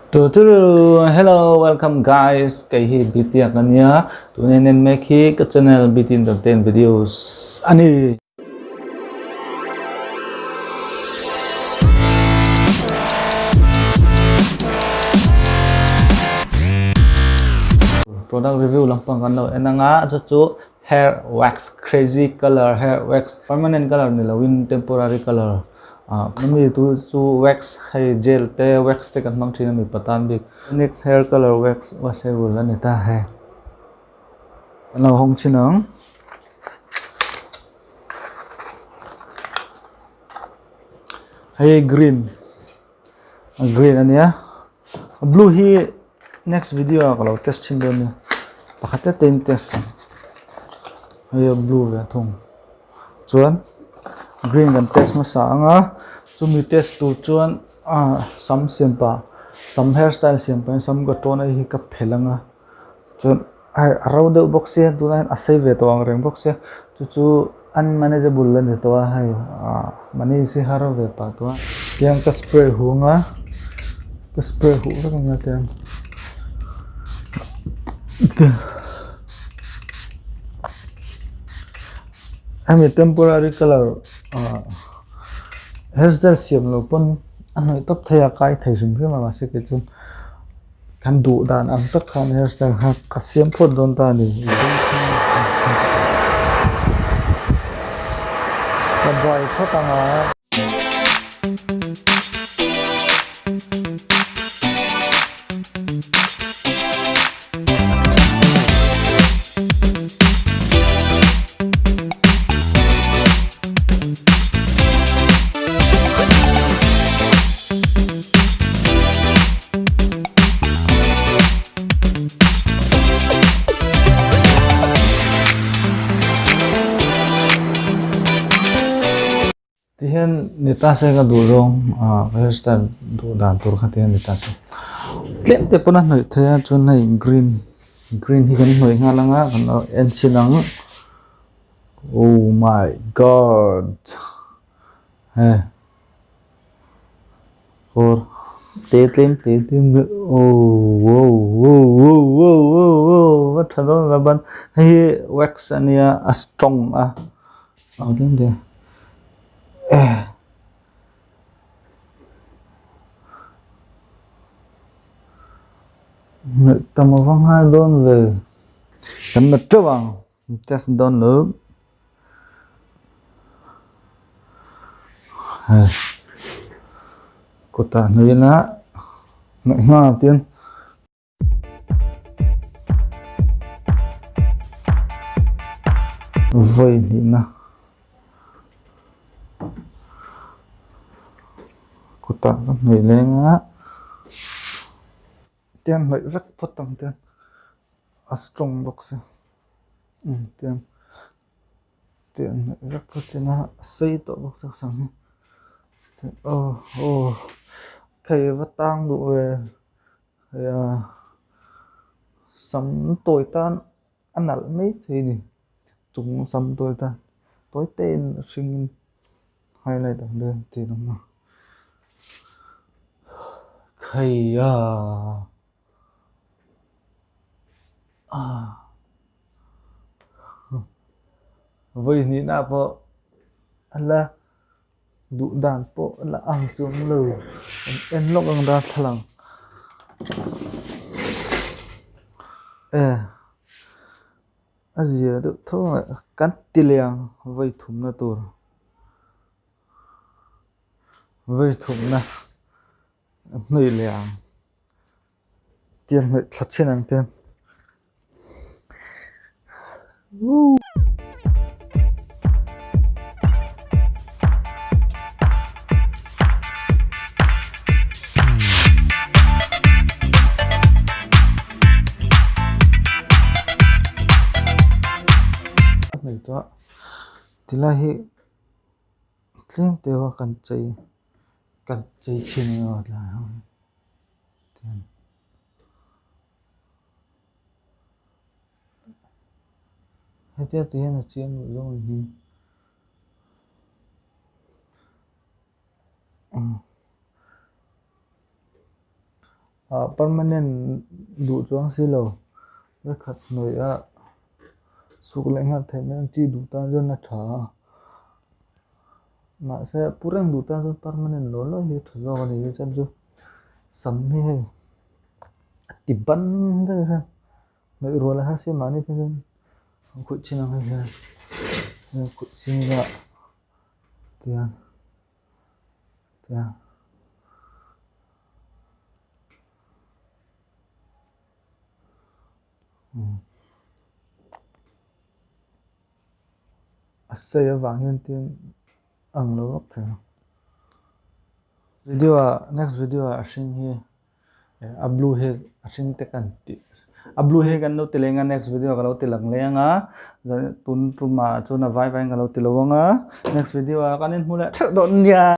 Tu tu hello welcome guys kei hi BT a ka nia tun en en mek hi ka channel BT entertain videos ani. Product review lampang kan lo en anga chu chu hair wax crazy color hair wax permanent color ni loin temporary color ah mi tu chu wax hei gel te wax te kan hmang thin a mipa tan bik next hair color wax washable a ni ta hei an lo hawng thin ang. Hei green green a nia blue hi next video ah ka lo test thin dawn nia pakhat te te in test ang hei a blue ve thung chuan green kan test hmasa ang a chumi test tur chuan ah sam siam pah sam hairstyle siam pah in sam ka tawn a hei hi ka phelh ang a chuan hei a ro deuh bawk sia tunah hian a sei ve tawh ang reng bawk sia chu chu unmanageable a ni tawh a hei ah manage hi har ve pah tawh a tiang ka spray huh ang a ka spray huh vek ang a tiang hemi temporary colour ah hairstyle siam loh pawn a hnawih tawp thei a kai thei hrim hrim a mahse kei chuan. Kan duh dan ang tak khan hairstyle kha ka siam phawt dawn ta a ni. Ka buai phawt ang a. Tihian ni ta se ka duh zawng ah hairstyle duh dan tur kha tihian ni ta se tlem te pawn a hnawih theih a chuan hei green green hi kan hnawih nghal ang a kan lo en chhin ang oh my god he. Kawr te tlem te tlem deuh oh wow wow wow wow wow wow va tha dawn ve ban hei hi wax a nia a strong a aw tlem te eh ngaih tam a va nghal dawn ve kan la teuh ang. Test dawn lo. Hei. Kutah hnuaiin a hnaih nghal tin. Vawi hnihna. Kutah ka hnuai leng a. Tiang hnawih vek phawt ang tiang a strong bawk si umm tiang tiang hnawih vek phawt ila a sei tawh bawk si sam hi aw aw thei va tang duh ve hei a sam tawi tan a nalh mai thei a ni chung sam tawi tan tawi te in a hring in highlight ang deuh tih ang a khaia ah vawi hnihna pawh a la duh dan pawh a la ang chuang lo an en lawk ang darthlalang e a zia deuh tho a kan ti leh ang vawi thumna tur vawi thumna a hnuai leh ang tiang hnaih thla chin ang te. Tilai hi tlem deuh a kan chei kan chei thin a tlai ho hi hetia ti hian a chiang duh zawng a ni hi. Permanent duh chuang si lo vekhat hnawih a suk leh nghal theih mai ang chi duh tan chuan a tha a mahse pu reng duh tan chuan permanent lo lo hi a tha zawk a ni chuan chu sam hi hei a ti ban vek a hnawih rual a har si mahni phei chuan an khuih chin ang hei hian khuih chin ila tiang. A sei avang hian tin ang lo vak thei a video ah next video ah a hring hi a blue hi a hring te kan tih a blue hi kan lo ti leng a next video ka lo ti lang leng a tun tumah chuan a vai vaiin ka lo ti lo ang a next video ah kan inhmu leh theuh dawn nia.